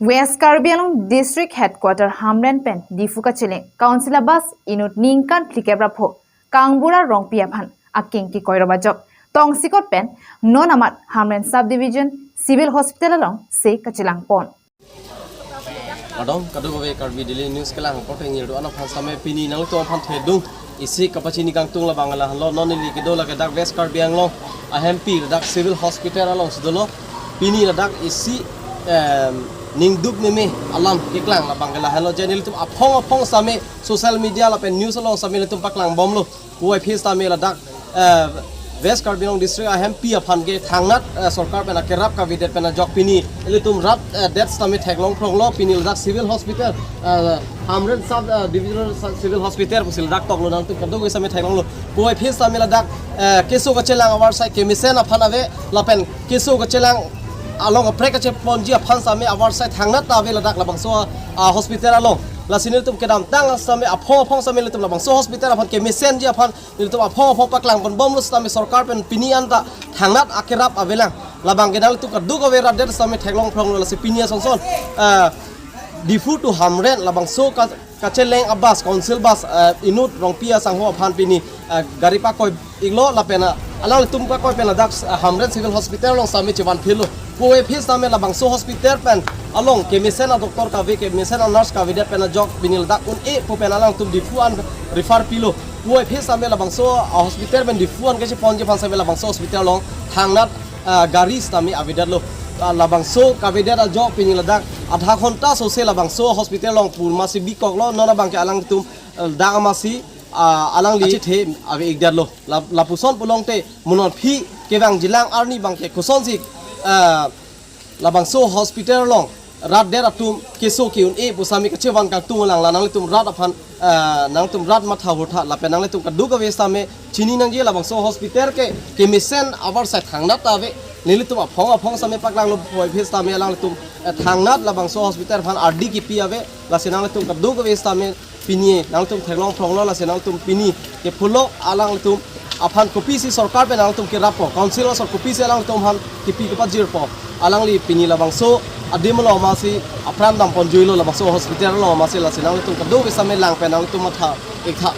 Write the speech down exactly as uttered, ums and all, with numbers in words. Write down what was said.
West Karbi Anglong District Headquarter Hamren pen Diphu kacheleng Council a bus inut ningkan phlikep ra pho Kangbura Rongpi aphan akeng kekoi rop ajok tongsikot pen non amat Hamren Sub Division Civil Hospital alongsi kachelang pon. Kardom, kadokave Karbi Daily News kelang aporte ingirdu an aphan same pini nanglitum aphan thedung isi kapachini kangtung labang lahenlo. Non neli kedo lake dak West Karbi Anglong ahempi ladak Civil Hospital alongsi dolo. Pini ladak isi em, ningduk meme alam keklang labang lahenlo. Je nelitum aphong aphong same social media lapen news along same nelitum paklang bomlo. Puvoiphit same ladak eh, West Karbi Anglong District ahempi aphan ke thangnat eh, sorkar pen akerap kavedet pen ajok pini ilitum rat eh, det sitame theklong phronglo. Pini ladak Civil Hospital eh, Hamren Sub eh, Divisional Sa- Civil Hospital pusi ladak toklo, nangtum kadokave same theklonglo. Puvoiphit same ladak eh, keso kachelang avarsai kemesen aphan ave lapen keso kachelang along kaprek kacheponji aphan same avarsai thangnat ta ave ladak labangso ah, hospital along. Lasi nelitum kedamtang same aphong aphong same nelitum labangso hospital aphan kemesenji aphan nelitum aphong aphong paklang pon bomlo sitame sorkar pen pini anta thangnat akerap avelang. Labang ke nanglitum kadokave rat det sitame theklong phronglo. Lasi pini asonson eh, Diphu to Hamren labangso ka- kachelang a bus, council bus eh, inut Rongpi asangho aphan pini eh, gari pakoi iklo lapen ah, alanglitum pakoi pen ladak eh, Hamren Civil Hospital along sitame chevan philo. Puvoiphit sitame labangso hospital pen along kemesen a doctor kave, kemesen a nurse kavedet pen ajok pini ladak un-e pu pen alangtum Diphu an refer pilo. Puvoiphit sitame labangso ah, hospital pen Diphu an kacheponji aphan sitame labangso hospital along thangnat ah, gari sitame avedetlo. Ah, labangso kavedet ajok pini ladak adha ghonta sose labangso hospital along purma si bikoklo, non abang ke alangtum eh, dak ama si ah, alangli achethe ave ikdetlo. La- lapuson pulote mo non aphi kevangjilang arni abang ke kosonsi ah, labangso hospital along rat det atum keso ke-un-e pu same kachevan kangtung lang, la nanglitum rat aphan ah, nangtum rat matha hurtha lapen nanglitum kadokave same chini nangji labangso hospital ke kemesen avarsai thangnat ta ave. Nelitum aphong aphong same paklanglo, puvoiphit same alanglitum eh, thangnat labangso hospital aphan ardi kipi ave. Lasi nanglitum kadokave same pini nangtum theklong phronglo, lasi nangtum pini ke phulo alanglitum aphan kopisi sorkar pen nangtum kerappo, council asor kopisi alangtum aphan kipi kepajirpo, alangli pini labangso adim along masi apran damponjuilo, labangso hospital along masi. Lasi nanglitum kadokave same lang pen nangtum matha iktha.